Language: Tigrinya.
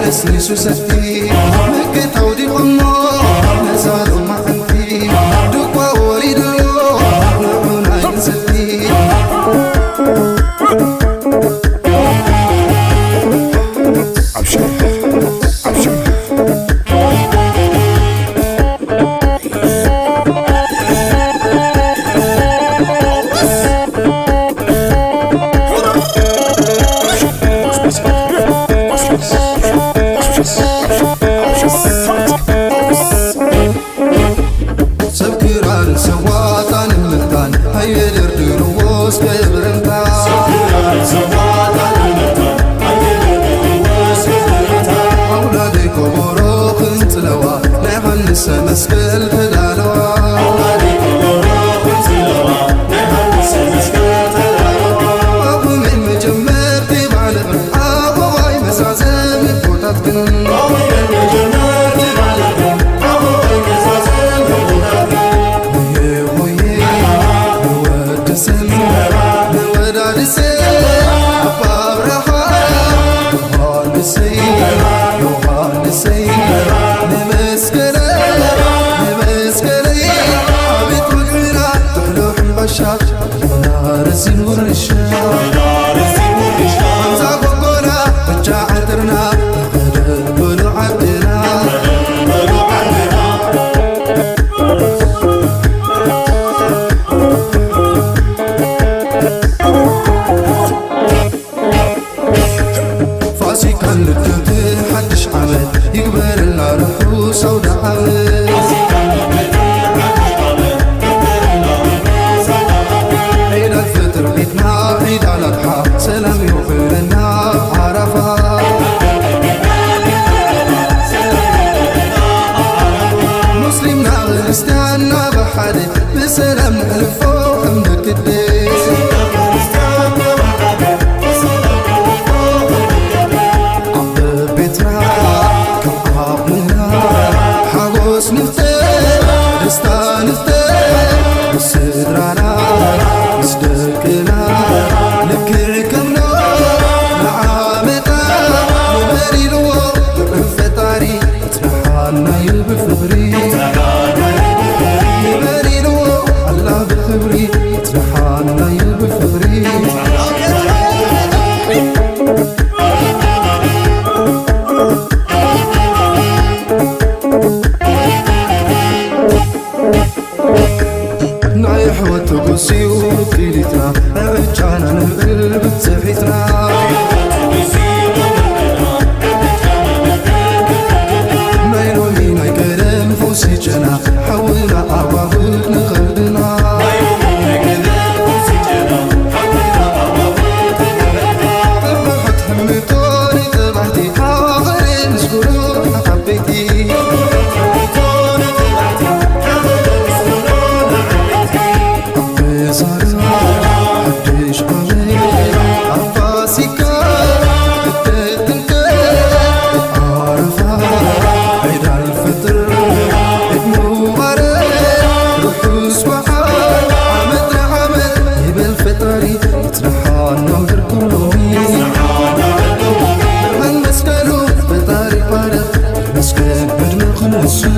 ንሱ ሰቲ ምክት ኣውዲቖሞ ነዛ ሎማዓንቲ ድኳ ወሪድሎ ንዑና ይንሰቲ። ኣብሽር፣ ኣብሽር። ሰብ ክራርን ሰብ ዋጣን ምልካን ኣየደርድርዎ እስከ ብረንታ። ኣውላደይ ኮቦሮ ክንጽለዋ ናይ ዮሃንስ መስቀል ተዳለዋ። ኣቑሜን መጀመርቲ ባልቕ ኣበባይ መዛዘሚ ቦታትክን። ሆየ ሆየ ንወዲ ሰብ ንወዳዲ ሰብ ኣባ ኣብርሃ ዮሃንሰይ ዮሃንሰይ ንመስቀለይ ንመስቀለይ ኣቤት ወግዕና ጥሕሎ ሕምባሻ ዛጎጎና ብቻ ዓጥርና ተኸደን በሉ ዓድና። ፋሲካን ልደትን ሓድሽ ዓመት ይግበረልና ርሑስ ኣውደ ዓመት። ዒድ ኣልፈጥር ዒድና ዒድ ኣልኣድሓ ሰላም ይውዕለና ዓረፋ። ሙስሊምና ክርስትያንና ብሓደ ብሰላም ነሕልፎ ከም ደቂ ኣደይ። ኣብ ቤትና ከም ዓቕምና ሓጎስ ንፍጠር ደስታ ንፍጠር ምስ ስድራና ምስ ደቅና ልክዕ ከም ሎሚ ዓመታ ንበል ኢልዎ ልዑል ፈጣሪ። ይጽንሓና እዩ ብፍቕሪ ንበል ኢልዎ ኣላህ ብኽብሪ። ይጽንሓና እዩ ብፍቕሪ። ናይ ኣሕዋት ተጎስዩ ክኢሊትና ዕጫና ንብዕል ብጽሒትና። ናይ ሎሚ ናይ ቀደም ፈውሲ ጨና ሓውና ኣዋህድ ንኸብድና። ጥቡሓት ሕምቶ ንተባሕቲ ሓኽሪ ምስ ኩሉ ዓበይቲ። ብዛዕባ ሓድሽ ዓመት ኣብ ፋሲካ ልደት ጥምቀት ዓረፋ ዒድ ኣልፈጥር ዒድ ሙባረክ ርሑስ በዓል ዓመት ንዓመት ይበል ፈጣሪ። ይጽንሓና ምድር ኩሉ ብርሃን መስቀሉ ፈጣሪ ይባረክ። መስገን ዕድመ ክንወስን